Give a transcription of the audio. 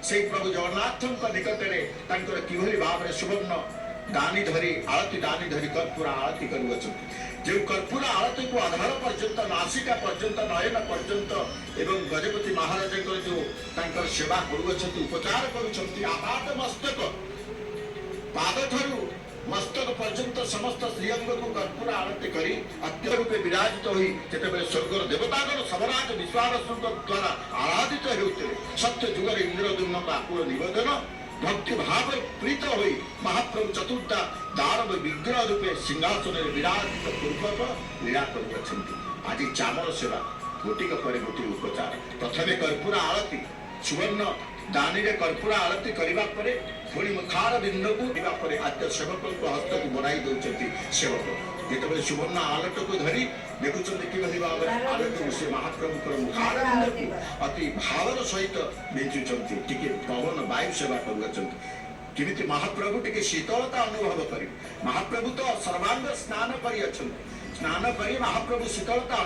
ସେଇ ପ୍ରଭୁ ଜଗନ୍ନାଥଙ୍କ ନିକଟରେ ତାଙ୍କର କିଭଳି ଭାବରେ ସୁବର୍ଣ୍ଣ ଦାନି ଧରି, ଆଳତି ଦାନି ଧରି କର୍ପୂର ଆଳତି କରୁଅଛନ୍ତି। ଯେଉଁ କର୍ପୂର ଆଳତିକୁ ଆଧାର ପର୍ଯ୍ୟନ୍ତ, ନାସିକା ପର୍ଯ୍ୟନ୍ତ, ନୟନ ପର୍ଯ୍ୟନ୍ତ ଏବଂ ଗଜପତି ମହାରାଜଙ୍କର ଯେଉଁ ତାଙ୍କର ସେବା କରୁଅଛନ୍ତି, ଉପଚାର କରୁଛନ୍ତି, ଆପାଦ ମସ୍ତକ, ପାଦଠାରୁ ମସ୍ତକ ପର୍ଯ୍ୟନ୍ତ ସମସ୍ତ ଶ୍ରୀଅଙ୍ଗକୁ କର୍ପୂର ଆଳତି କରି ଅତ୍ୟ ରୂପେ ବିରାଜିତ ହୋଇ ଯେତେବେଳେ ସ୍ୱର୍ଗର ଦେବତାଗଣ ସମରାଜ ବିଶ୍ୱାବସୁଙ୍କ ଦ୍ୱାରା ଆରାଧିତ ହେଉଥିଲେ, ସତ୍ୟ ଯୁଗରେ ଇନ୍ଦ୍ରଦ୍ୟୁମ୍ନଙ୍କ ଆକୁଳ ନିବେଦନ ଭକ୍ତି ଭାବରେ ପ୍ରୀତ ହୋଇ ମହାପ୍ରଭୁ ଚତୁର୍ଦ୍ଧା ଦାନବ ବିଗ୍ରହ ରୂପେ ସିଂହାସନରେ ବିରାଜିତ ପୂର୍ବକ ଲୀଳା କରୁଅଛନ୍ତି। ଆଜି ଚାମର ସେବା, ଗୋଟିକ ପରେ ଗୋଟିଏ ଉପଚାର। ପ୍ରଥମେ କର୍ପୂର ଆଳତି, ସୁବର୍ଣ୍ଣ ଦାନିରେ କର୍ପୂର ଆଳତି କରିବା ପରେ ପୁଣି ମୁଖାର ବିନ୍ଦୁକୁ କରିବା ପରେ ଆଦ୍ୟ ସେବକଙ୍କ ହସ୍ତକୁ ବଢ଼ାଇ ଦେଉଛନ୍ତି। ସେବକ ଯେତେବେଳେ ସୁବର୍ଣ୍ଣ ଆଲଟକୁ ଧରି ଦେଖୁଛନ୍ତି କିଭଳି ଭାବରେ ଆଲଟକୁ ସେ ମହାପ୍ରଭୁଙ୍କର ମୁଖାର ବିନ୍ଦୁକୁ ଅତି ଭାବର ସହିତ ବିଞ୍ଚୁଛନ୍ତି, ଟିକେ ପବନ ବାୟୁ ସେବା କରୁଅଛନ୍ତି, କେମିତି ମହାପ୍ରଭୁ ଟିକେ ଶୀତଳତା ଅନୁଭବ କରିବେ। ମହାପ୍ରଭୁ ତ ସର୍ବାଙ୍ଗ ସ୍ନାନ କରିଅଛନ୍ତି। ସ୍ନାନ କରି ମହାପ୍ରଭୁ ଶୀତଳତା